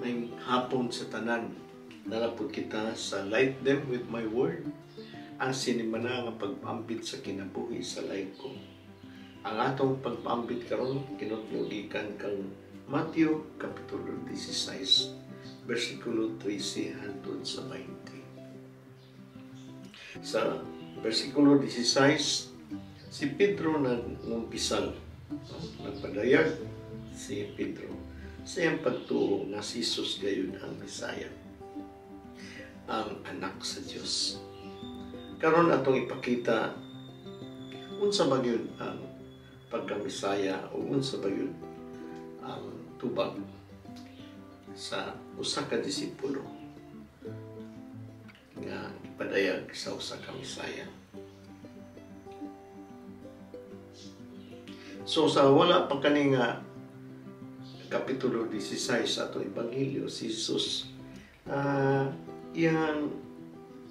May hapon sa tanan. Nalapod kita sa Light Them With My Word, ang sinimana nga pagpaambit sa kinabuhi sa laiko. Ang atong pagpaambit karon kinutlo gikan kang Mateo Kapitulo 16, versikulo 13 hangtod sa 20. Sa versikulo 16, si Pedro nagngumpisal, no? Nagpadayag si Pedro sa iyang pagtuo nga si Jesus gayud ang Mesaya, ang anak sa Dios. Karon atong ipakita unsa ba gyud ang pagka-Mesaya o unsa ba gyud ang tubag sa usa ka disipulo nga ipadayag sa usa ka Mesaya. So sa wala pa kani nga Kapitulo 16 sa atong Ebanghelyo, si Jesus iyang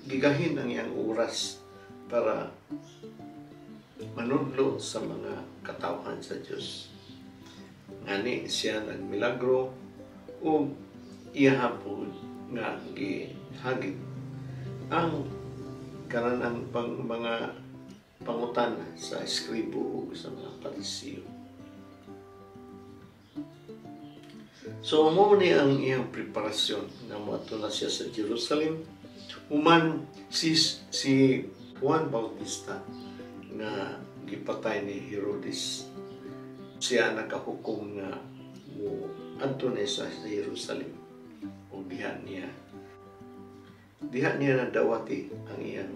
gigahin ang iyang oras para manudlo sa mga katawhan sa Dios. Ngani siya nagmilagro ug iya hapon nga gihagit ang kanang pang mga pangutana sa eskribo ug sa mga Pariseo. So mao ni ang iyang preparasyon nga moadto na siya sa Jerusalem human si Juan Bautista nga gipatay ni Herodes. Siya nakahukom nga mo adto na siya sa Jerusalem ug diha niya nadawati ang iyang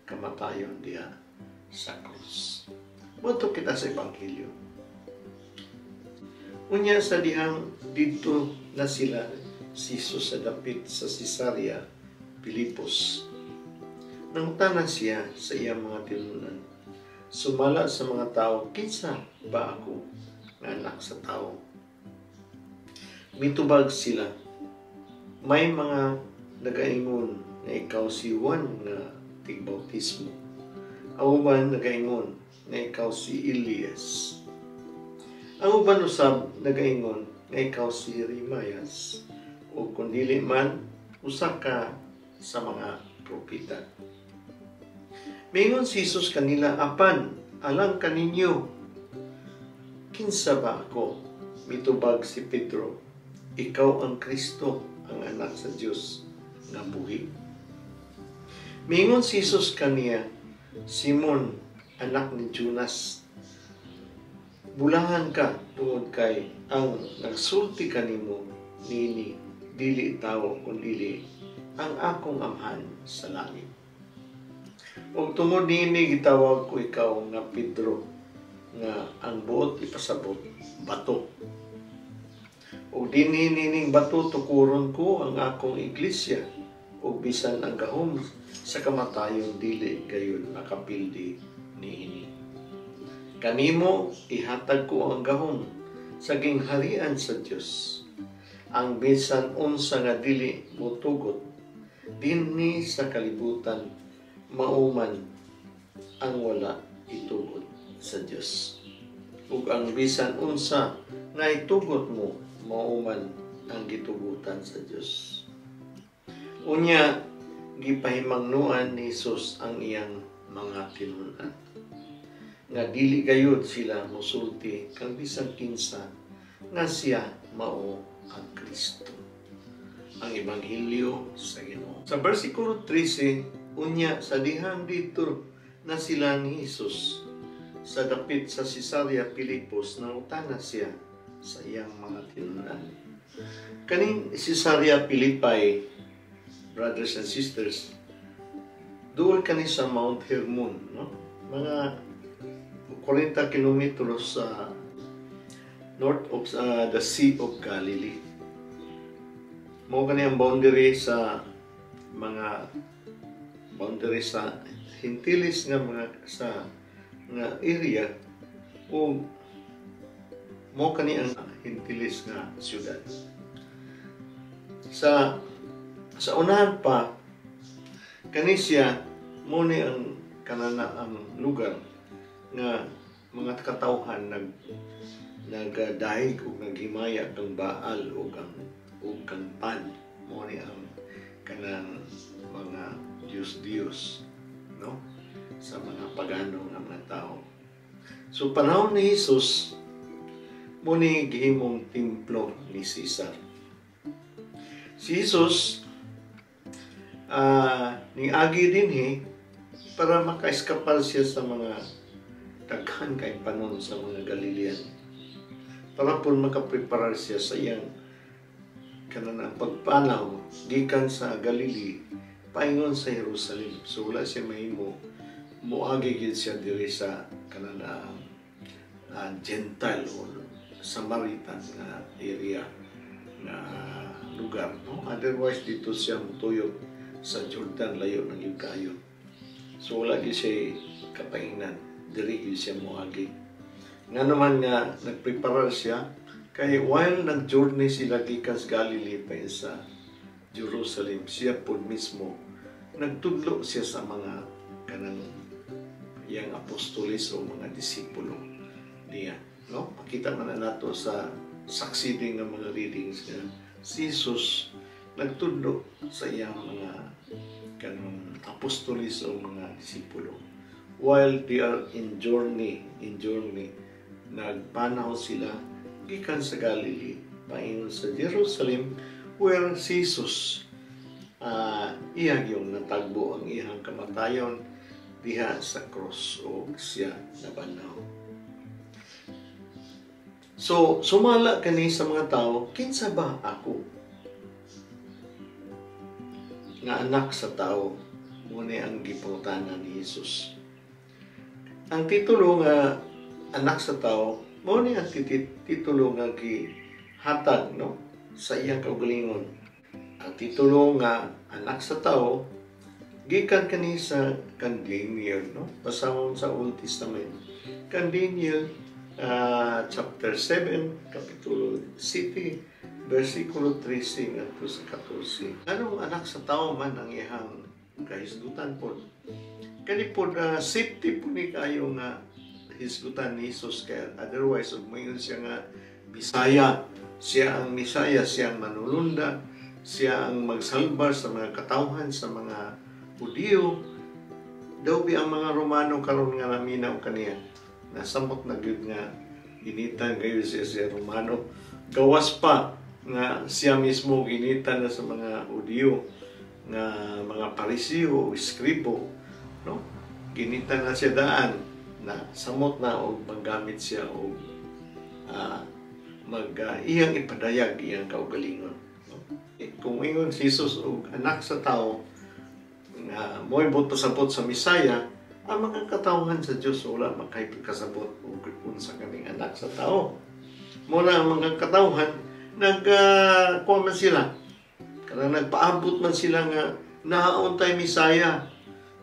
kamatayon diha sa krus. Moadto kita sa Ebanghelyo. Unya sa dihang didto na sila si Jesus sa dapit sa Cesarea Filipos. Nangutana siya sa iyang mga tinunan, sumala sa mga tao, kinsa ba ako nga anak sa tao? Mitubag sila, may mga nagaingon na ikaw si Juan nga tigbautismo. Ang uban nagaingon na ikaw si Elias. Ang uban usab nagaingon nga ikaw si Jeremias o kun dili man usa ka sa mga propeta. Mingon si Jesus kanila, apan alang kaninyo, kinsa ba ako? Mitubag si Pedro, ikaw ang Kristo, ang anak sa Dios nga buhi. Mingon si Jesus kaniya, Simon, anak ni Jonas, bulahan ka tungod kay ang nagsulti kanimo nini dili tawo kun dili ang akong Amahan sa langit. Ug tungod niini gitawag ko ikaw nga Pedro, nga ang buot ipasabot bato. Ug dinhi nining bato tukuron ko ang akong iglesia, ug bisan ang gahom sa kamatayon dili gayon makapildi niini. Kanimo ihatag ko ang gahom sa gingharian sa Dios. Ang bisan unsa nga dili motugot dinhi sa kalibutan mauman ang wala itugot sa Dios. Ug ang bisan unsa nga itugot mo mauman ang gitugutan sa Dios. Unya gipahimangnoan ni Jesus ang iyang mga tinun-an nga dili gayud sila mosulti kang bisan kinsa nga siya mao ang Kristo. Ang Ebanghelyo sa Ginoo. Sa versikulo 13, unya sa dihang didto na sila ni Jesus sa dapit sa Cesarea Filipos, nangutana siya sa iyang mga tinun-an. Kaning Cesarea Philippi, brothers and sisters, duol kani sa Mount Hermon, no? Mga 40 kilometros sa north of the Sea of Galilee. Mao kani ang boundary sa mga boundary sa Hintilis nga mga sa nga area, o mao kani ang Hintilis nga siyudad. Sa unahan pa kani siya, mo ni ang kanana ang lugar nga mga katawhan nagdahig ug naghimaya kang Baal ug kang Pan. Mao ni ang kanang mga Diyos-Diyos, no, sa mga pagano nga mga tao. So panahon ni Jesus, mao ni gihimong templo ni Caesar. Si Jesus niagi dinhi para makaeskapar siya sa mga daghan kay panon sa mga Galilean. Para po makapreparar siya sa iyang kanang ang pagpanaw gikan sa Galilee paingon sa Jerusalem. So wala siya mahimo, moagi gid siya diri sa kanang Gentile or Samaritan nga area nga lugar, no? Otherwise dito siya mutuyok sa Jordan, layo na gyud kaayo. So wala gyud siya kapaingnan, diri gyud siya moagi. Nga naman nga nagpreparar siya kay while nag-journey sila gikan sa Galilee pa sa Jerusalem, siya pod mismo nagtudlo siya sa mga kanang iyang apostoles o mga disipulo niya, no? Makita man na nato sa succeeding nga mga readings nga si Jesus nagtudlo sa iyang mga kanang apostoles o mga disipulo while they are in journey. Nagpanaw sila gikan sa Galilee paingon sa Jerusalem, where si Jesus iya yung natagbo ang iyang kamatayon diha sa cross o siya nabanhaw. So, sumala kani sa mga tao, "Kinsa ba ako nga anak sa tao?" Mao ni ang gipangutana ni Jesus. Ang titulo nga anak sa tao, mao ni ang titulo nga gihatag, no, sa iyang kaugalingon. Ang titulo nga anak sa tao gikan kani sa kan Daniel, no? Basahon sa Old Testament. Kan Daniel chapter 7, kapitulo 7, versikulo 13 ngadto sa 14. Anong anak sa tao man ang iyang kahisgutan pod? Kani pod safety po ni kayo nga hisgutan ni Jesus, kay otherwise ug moingon siya nga Bisaya, siya ang Misaya, siya ang manulunda, siya ang magsalbar sa mga katawhan, sa mga Hudiyo. Daw bi ang mga Romano karon nga naminaw kaniya. Nasamot na gyud nga ginitan kayo siya sa Romano. Gawas pa nga siya mismo ginitan na sa mga Hudiyo nga mga Pariseo o Eskribo, no? Ginitan na siya daan na samot na og manggamit siya og mag iyang ipadayag iyang kaugalingon, no? Eh, kung ingon si Jesus og anak sa tao nga mo'y buot pasabot sa Misaya, ang mga katawhan sa Dios wala makasabot og unsa kaning anak sa tao. Mao na ang mga katawhan nag kuha man sila, kanang nagpaabot man sila nga naon tay Misaya,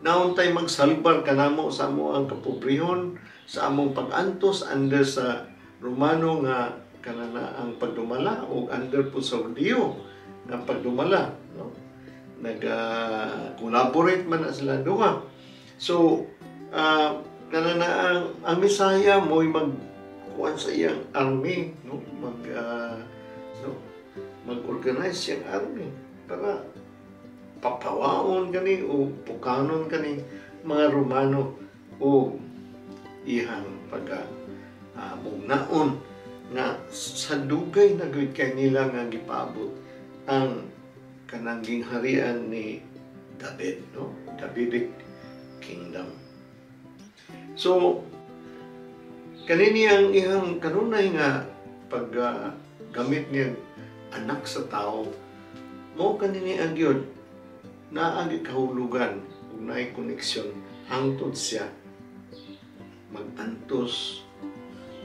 naon tay magsalbar kanamo sa amo ang kapobrehon, sa among pag-antos under sa Romano nga kanana ang pagdumala o under po sa Hudiyo nga pagdumala, no? Nag collaborate man na sila duha. So kanana ang Misaya mo'y mag kuan sa iyang army, no, mag no, mag-organize siyang army para papawaon kani o pukanon kani mga Romano o ihang pagka mugnaon nga sa dugay na gyud kay nila nga gipaabot ang kanang gingharian ni David, no, Davidic kingdom. So kanini ang iyang kanunay nga pag gamit niya anak sa tao, mo kanini ang gyud naa kahulugan ug naay koneksyon hangtod siya magantos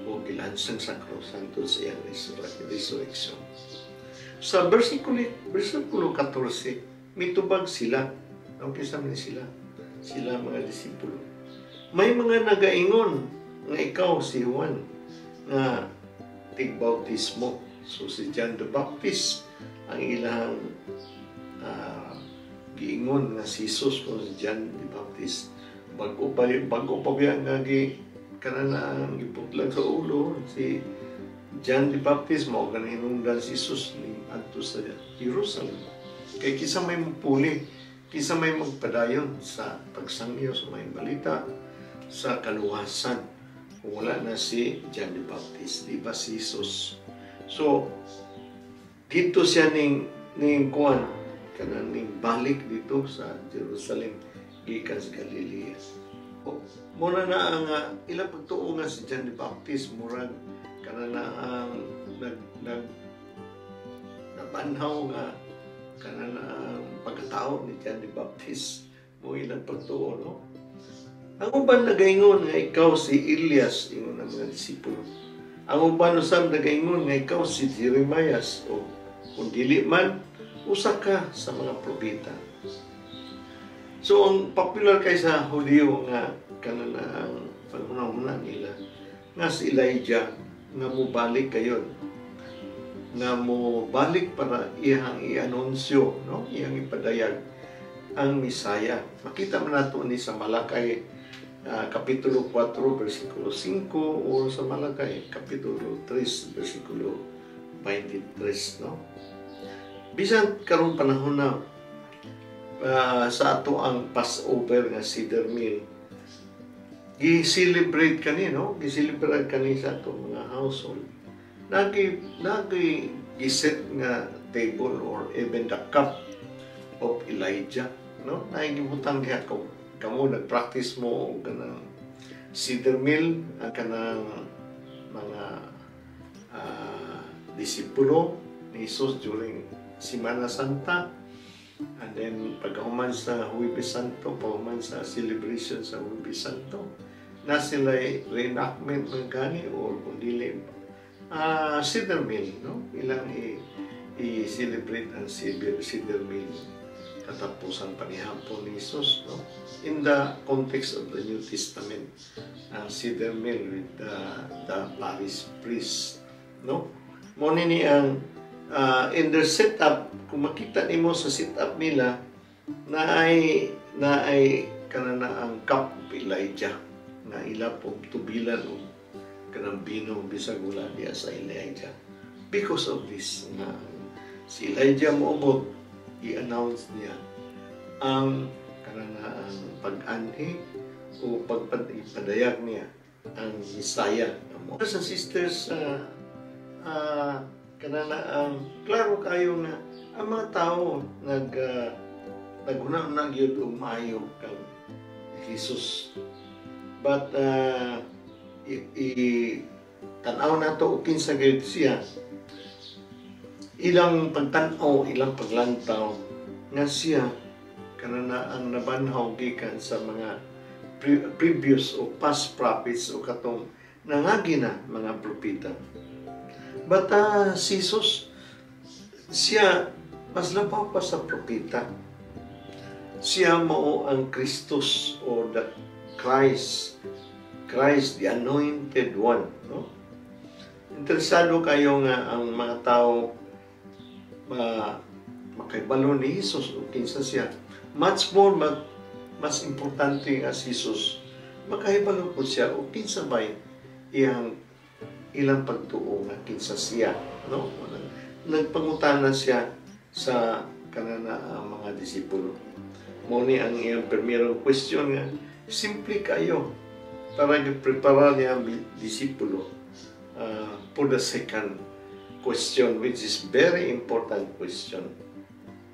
o gilansang sa krus hangtod sa iyang resurrection. Sa versikulo 14, mitubag sila. Ang kinsa man sila? Sila mga disipulo. "May mga nagaingon nga ikaw si Juan nga tigbautismo." So si John the Baptist ang ilang giingon nga si Jesus kung si John the Baptist. Bago pa biya nga gi Kanang ang giputlag sa ulo si John the Baptist, mao kanang hinungdan si Jesus ni adto sa Jerusalem. Kay kinsa may mupuli, kinsa may magpadayon sa pagsangyo sa maayong balita sa kaluwasan kung wala na si John the Baptist, di ba, si Jesus? So, dito siya ning kuan, kanang ning balik dito sa Jerusalem gikan sa Galilea. O, muna na ang ilang pagtuo nga si John the Baptist murag kana na ang nag nag nabanhaw nga kana na ang pagkatao ni John the Baptist mo, ilang pagtuo, no? Ang uban nagaingon nga ikaw si Elias, ingon ang mga disipulo. Ang uban usab nagaingon nga ikaw si Jeremias o kung dili man, usa ka sa mga propeta. So ang popular kay sa Hudiyo nga kana na ang panghuna-huna nila nga si Elijah nga mobalik kayon, nga mo balik para iyang i-anunsyo, no, iyang ipadayag ang Misaya. Makita man nato ni sa Malakay kapitulo 4 bersikulo 5 o sa Malakay kapitulo 3 bersikulo 23, no? Bisan karong panahon na sa ato ang Passover nga Seder meal, gi-celebrate kani, no, gi-celebrate kani sa ato mga household, nagi giset nga table or even the cup of Elijah, no, naigibutang diha. Ko kamo nagpractice mo og kanang Seder meal, ang kanang mga disipulo ni Jesus during Semana Santa and then pagkahuman sa Huwebes Santo, pagkahuman sa celebration sa Huwebes Santo, na sila reenactment ng gani or kung dili Seder meal, no, ilang i-celebrate ang Seder meal, katapusan panihapon ni Jesus, no, in the context of the New Testament, ang Seder meal with the parish priest, no? Mo ni ang in their setup, kung makita nimo sa setup nila, na ay kana na ang cup of Elijah nga ila po tubilan og kanang bino bisag wala diya sa Elijah, because of this nga si Elijah moabot, i-announce niya ang kanang ang pag-anhi o pagpadayag niya ang Messiah. Brothers and sisters, kanana ang klaro kayo nga ang mga tao naghuna-huna gyud og maayo kang Jesus. But i tan-aw nato og kinsa gyud siya. Ilang pagtan-aw, ilang paglantaw nga siya kanana ang nabanhaw gikan sa mga previous o past prophets o katong nangagi na mga propeta. But si Jesus, siya mas labaw pa sa propeta. Siya mao ang Kristus or the Christ, Christ the Anointed One. No? Interesado kayo nga ang mga tao makaibalo ni Jesus o kinsa siya. Much more, mas importante nga si Jesus, makahibalo po siya o kinsa bay iyang ilang pagtuo nga kinsa siya, no? Nagpangutana siya sa kanana ang mga disipulo. Mo ni ang iyang primerong question nga simple kayo para giprepara niya ang disipulo for the second question, which is very important question,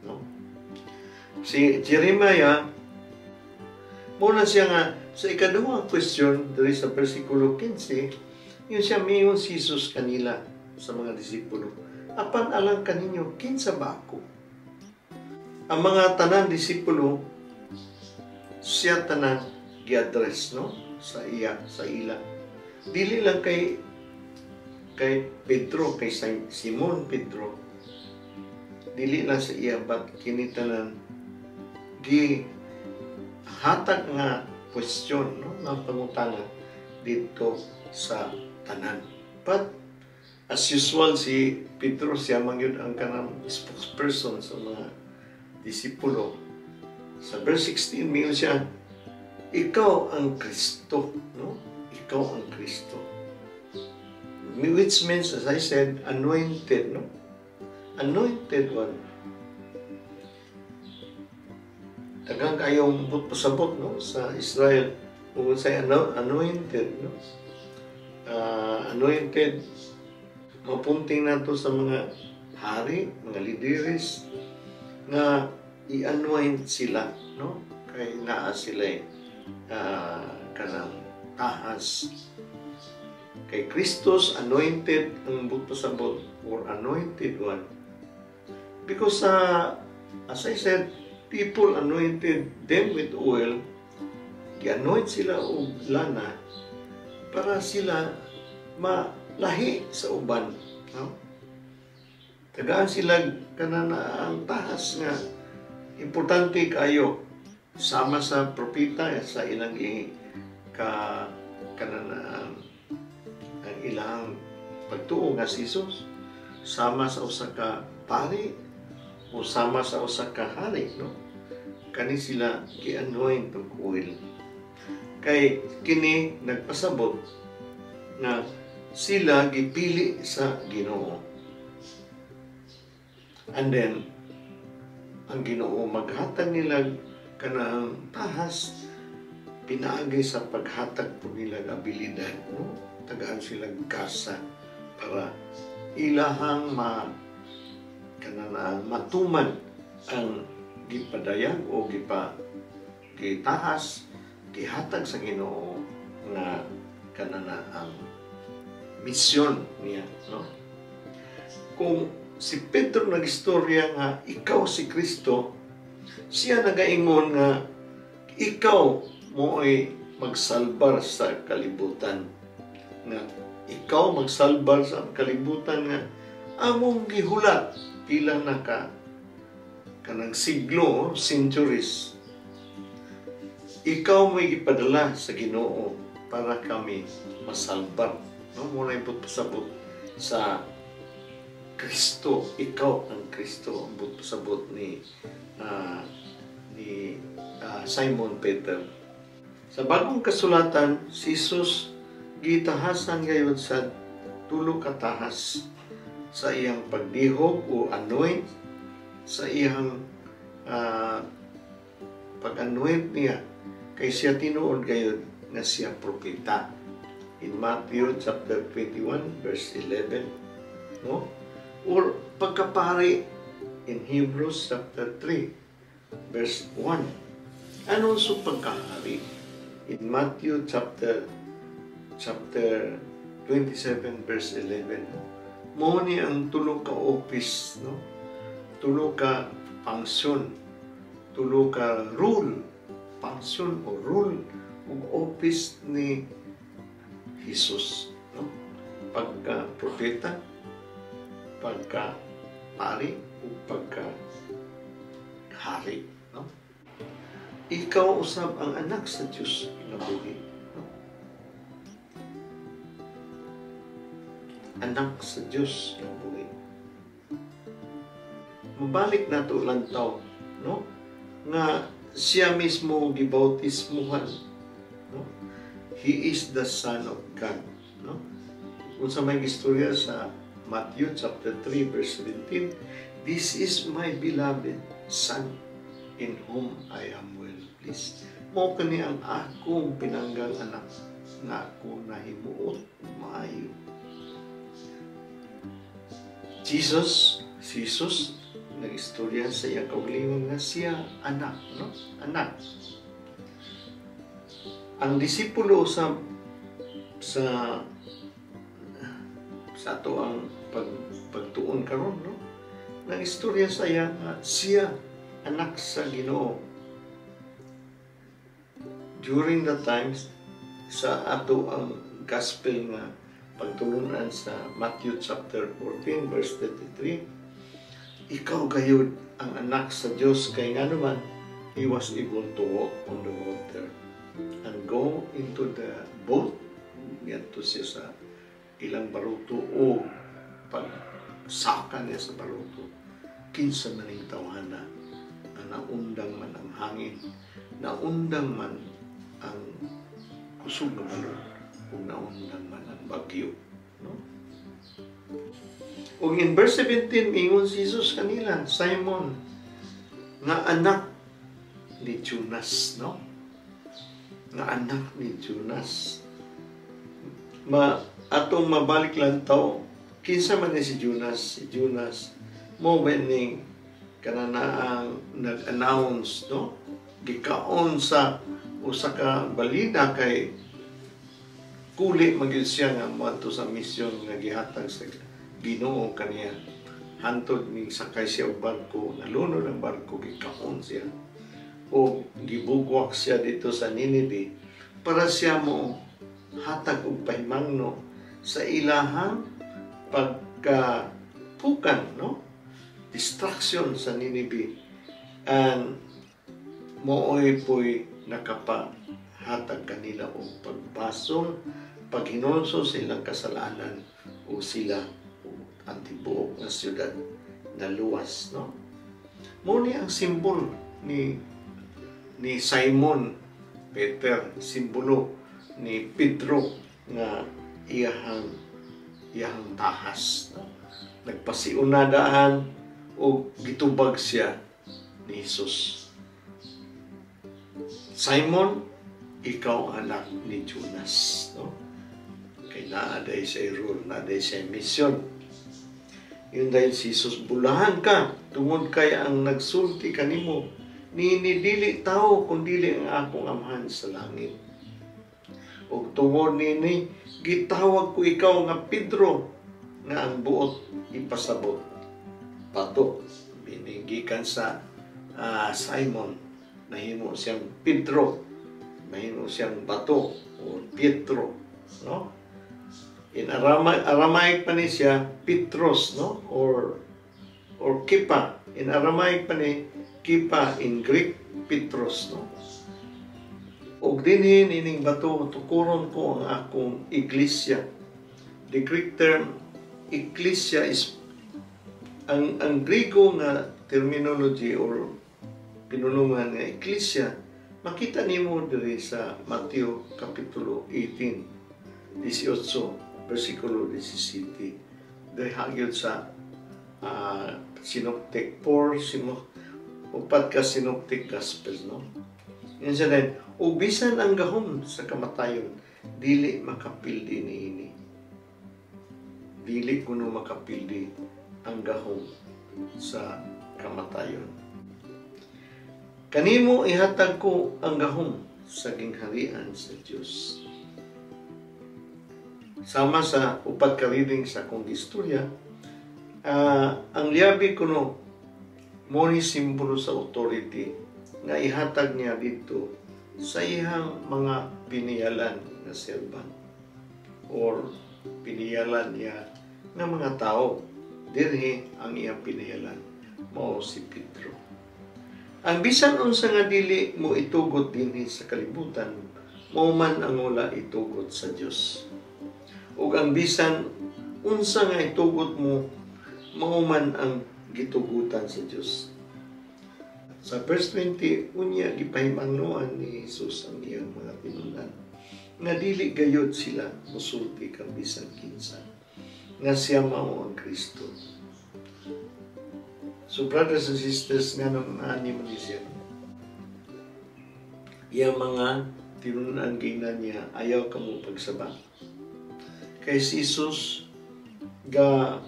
no? Si Jeremiah muna siya nga sa ikaduhang question diri sa versikulo 15, yun siya miingon si Jesus kanila sa mga disipulo, "Apan alang kaninyo, kinsa ba ako?" Ang mga tanang disipulo siya tanan gi-address, no, sa iya, sa ila. Dili lang kay Pedro, kay Simon Pedro. Dili lang sa iya, but kini tanan gi hatag nga question, no, nga pangutana dito sa tanan. But as usual, si Pedro, siya man yun ang kanang spokesperson sa mga disipulo. Sa verse 16, mingon siya, "Ikaw ang Kristo," no? Ikaw Ikaw ang Kristo. Which means, as I said, anointed, no? Anointed one. Daghang kayong pasabot, no, sa Israel kung sa anointed, no? Anointed mapunting nato sa mga hari, mga lideres nga i-anoint sila, no? Kay naa sila kanang tahas. Kay Christus, anointed ang pasabot or anointed one. Because as I said, people anointed them with oil, gi-anoint sila og lana para sila malahi sa uban, no? Tagaan sila kanana ang tahas nga importante kayo sama sa propeta, sa ilang ka kanana ang ilang pagtuo nga si Jesus sama sa usa ka pari o sama sa usa ka hari, no? Kani sila gi-anoint og oil kay kini nagpasabot nga sila gipili sa Ginoo. And then ang Ginoo maghatag nila kanang tahas pinaagi sa paghatag po nila abilidad, no? Tagaan sila gasa para ilahang ma kanang matuman ang gipadayag o gitahas, gihatag sa Ginoo nga kanana ang misyon niya, no? Kung si Pedro nagistorya nga ikaw si Kristo, siya nagaingon nga ikaw mo ay magsalbar sa kalibutan, nga ikaw magsalbar sa kalibutan nga among gihulat pila na ka kanang siglo, centuries. Ikaw mo'y gipadala sa Ginoo para kami masalbar, no? Mo na pasabot sa Kristo, ikaw ang Kristo, ang pasabot ni Simon Peter. Sa Bagong Kasulatan, si Jesus gitahasan gayud sa tulo ka tahas: sa iyang pagdihog o anoint, sa iyang pag-anoint niya kay siya tinuod gayud nga siya propeta. In Matthew chapter 21 verse 11, no? Or pagkapari in Hebrews chapter 3 verse 1. And also pagkahari in Matthew chapter 27 verse 11. Mo ni ang tulo ka office, no? Tulo ka function, tulo ka role, function o role ug office ni Jesus, no? Pagka propeta, pagka pari ug pagka hari, no? Ikaw usab ang anak sa Dios nga buhi, no? Anak sa Dios nga buhi. Mabalik nato lantaw, no? Nga siya mismo gibautismuhan, no? He is the Son of God, no? Unsa may istorya sa Matthew chapter 3 verse 17, "This is my beloved Son in whom I am well pleased." Mao kani ang akong pinanggang anak nga ako nahimuot maayo. Si Jesus nag-istorya sa iyang kaugalingon nga siya anak, no? Anak. Ang disipulo sa sa sa ato ang pagtuon karon, no? Nag-istorya sa iya nga siya anak sa Ginoo. During the times sa ato ang gospel nga pagtulunan sa Matthew chapter 14 verse 33, ikaw gayud ang anak sa Dios, kay nga naman he was able to walk on the water and go into the boat. Ngadto siya sa ilang baruto o pagsaka niya sa baruto. Kinsa man ning tawhana nga naundang man ang hangin, naundang man ang kusog nga balon? Ug naundang man ang bagyo, no? Ug in verse 17, mingon si Jesus kanila, "Simon, nga anak ni Jonas," no? Nga anak ni Jonas. Ma atong mabalik lang taw, kinsa man ni si Jonas? Si Jonas mo ba ning kanana ang nag-announce, no? Gikaon sa usa ka balina kay kuli magyud siya nga moadto sa misyon nga gihatag sa Ginoo kaniya. Hantod ni sakay siya og barko, nalunod ang barko, gikaon siya o gibugwak siya dito sa Nineveh para siya mo hatag og pahimangno sa ilahang pagkapukan, no, destruction sa Nineveh, and mooy po'y nakapahatag kanila og pagbasol, paghinulsol sa ilang kasalanan, o sila o ang tibuok nga syudad na luwas, no? Mo ni ang simbol ni Simon Peter, simbolo ni Pedro nga iyahang tahas, no? Nagpasiuna daan o gitubag siya ni Jesus. "Simon, ikaw anak ni Jonas," no? Kay naa day siya role, naa day siya mission. Yun dahil si Jesus, "Bulahan ka, tungod kay ang nagsulti kanimo, ni dili tao, kun dili ang akong Amahan sa langit. Ug tungod nini, gitawag ko ikaw nga Pedro, nga ang buot ipasabot, bato." Meaning, gikan sa Simon, nahimo siyang Pedro, mahimo siyang bato o Pietro, no? In Aramaic pa ni siya Petros, no? Or Kipa. In Aramaic pa ni Kipa, in Greek Petros, no? "Ug dinhi nining bato tukuron ko ang akong iglesia." The Greek term ecclesia is ang Griego nga terminology or pinulungan nga ecclesia, makita nimo diri sa Mateo kapitulo 18 18 versikulo 17, diri gyud sa synoptic 4 simo upat ka synoptic gospel, no? Yun siya din, "Ug bisan ang gahom sa kamatayon dili makapildi niini." Dili kuno makapildi ang gahom sa kamatayon. "Kanimo ihatag ko ang gahom sa gingharian sa Dios." Sama sa upat ka reading sa akong istorya, ang liyabi kuno mo ni simbolo sa authority nga ihatag niya dito sa iyang mga piniyalan nga servant or piniyalan niya nga mga tao. Dinhi ang iyang piniyalan mao si Pedro. "Ang bisan unsa nga dili mo itugot dinhi sa kalibutan, mao man ang wala itugot sa Dios. Ug ang bisan unsa nga itugot mo, mao man ang gitugutan sa Dios." Sa verse 20, unya gipahimangnoan ni Jesus ang iyang mga tinunan nga dili gayod sila musulti kang bisan kinsa nga siya mao ang Kristo. So brothers and sisters, nganong ani man ni siya? Iyang mga tinunan, giingnan niya, "Ayaw kamo pagsaba." Kay si Jesus ga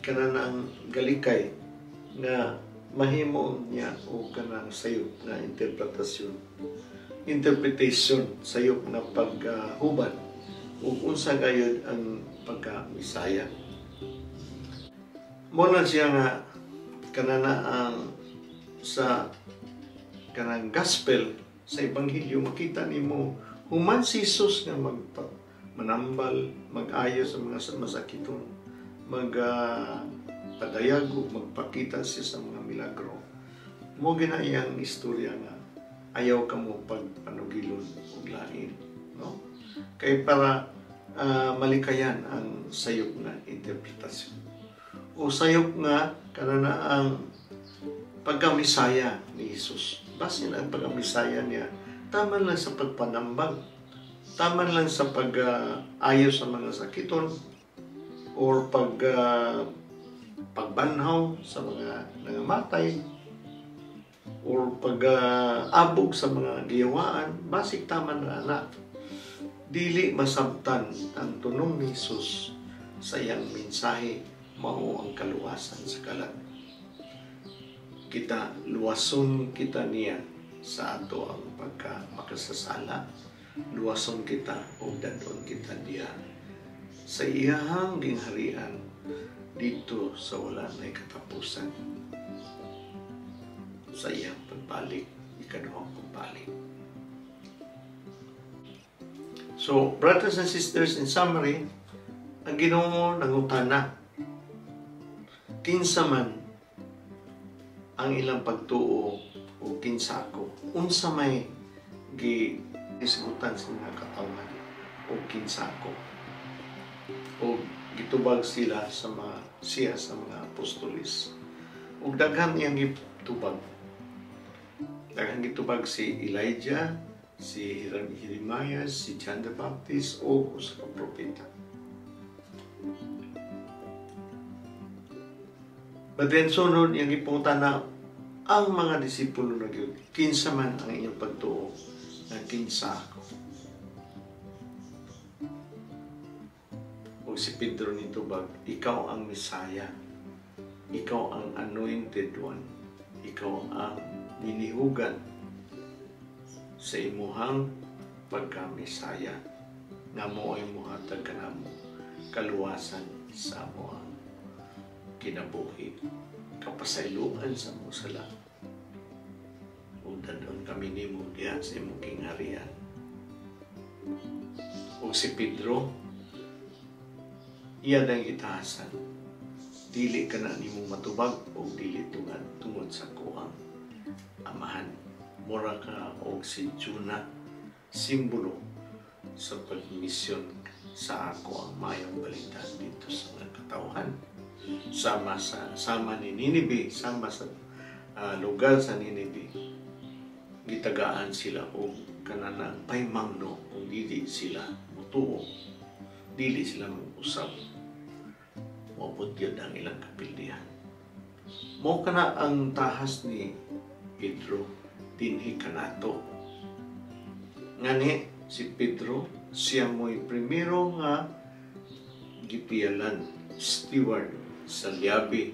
kanang galikay nga mahimo niya o kanang sayop nga interpretation, sayop nga paghuban ug unsa gayud ang pagka-Misaya. Mo na siya nga kanana ang sa kanang gospel, sa ebanghelyo, makita nimo human si Jesus nga magpa manambal, mag-ayo sa mga masakiton, mag padayago, magpakita siya sa mga milagro. Mo gina iyang istorya nga ayaw ka mo pagpanugilon og lain, no? Kay para malikayan ang sayop nga interpretasyon o sayop nga kanana ang pagkamisaya ni Jesus. Basin ang pagkamisaya niya tama lang sa pagpanambal. Taman lang sa pag-ayo sa mga sakiton or pagbanhaw sa mga nangamatay or pag-abog sa mga giyawaan, basig taman ra na. Dili masabtan ang tunong ni Jesus sa iyang mensahe, mao ang kaluwasan sa kalag. Kita luwason kita niya sa ato ang pagka makasasala. Luwason kita o dadon kita diha sa iyahang gingharian dito sa wala nay katapusan sa iyang pagbalik, ikaduhang pagbalik. So, brothers and sisters, in summary, ang Ginoo nangutana kinsa man ang ilang pagtuo o kinsa ako, unsa may gi isgutan sa mga katawhan o kinsa ako, o gitubag sila sa mga siya sa mga apostoles ug daghan iyang gitubag. Daghan gitubag si Elijah, si Jeremiah, si John the Baptist o usa ka propeta. But then sunod iyang gipangutana ang mga disipulo na gyud, kinsa man ang inyong pagtuo nga kinsa ako? O si Pedro nitubag, ikaw ang Mesaya, ikaw ang anointed one, ikaw ang ninihugan sa imuhang pagka-Mesaya nga mo ay muhatag kanamo kaluwasan sa amoang kinabuhi, kapasayloan sa among sala, ug dadon kami nimo diha sa imong gingharian. Ug si Pedro, iya dang gitahasan, dili ka na nimo matubag og dili tungod sa kuang amahan. Mura ka og si Jonah, simbolo sa pagmisyon sa ako ang mayong balita dito sa mga katawhan. Sama ni Ninibe, sama sa lugar sa Ninibe, gitagaan sila og kananang paymangno kung dili sila mutuo, dili sila mag-usab, moabot gyud ang ilang kapildihan. Mao kana ang tahas ni Pedro dinhi kanato. Ngani si Pedro siya mo'y primero nga gipiyalan, steward sa liabi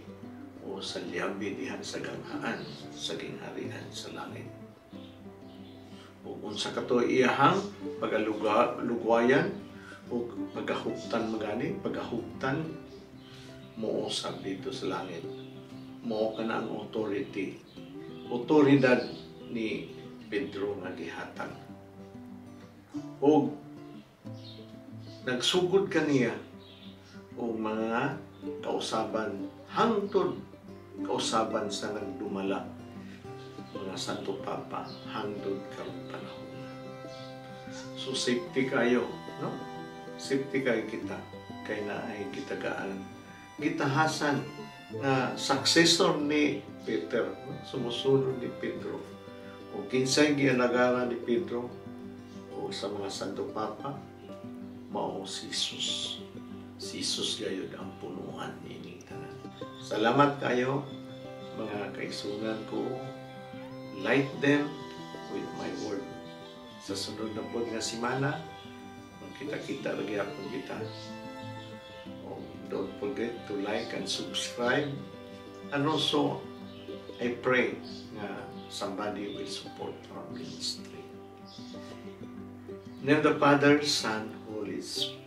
o sa liabi diha sa ganghaan sa gingharian sa langit. O unsa kato iyahang pagalugwayan o pagahuptan magani, pagahuptan mousab dito sa langit. Mao kana ang authority, otoridad ni Pedro nga gihatag. Og nagsugod kaniya og mga kausaban hangtod kausaban sa nagdumala mga Santo Papa hangtod karong panahon. So safety kayo, no? Safety kayo kita kay naay gitagaan, gitahasan nga successor ni Peter, no? Sumusunod ni Pedro. O kinsay gialagaran ni Pedro o sa mga Santo Papa, mao si Jesus. Si Jesus gayud ang punuan nining tanan. Salamat kayo mga kaigsuonan ko. Light them with my word. Sa sunod na pod nga semana, magkita-kita ra gyapon kita. Oh, don't forget to like and subscribe. And also, I pray nga somebody will support our ministry. In the name of the Father, Son, Holy Spirit.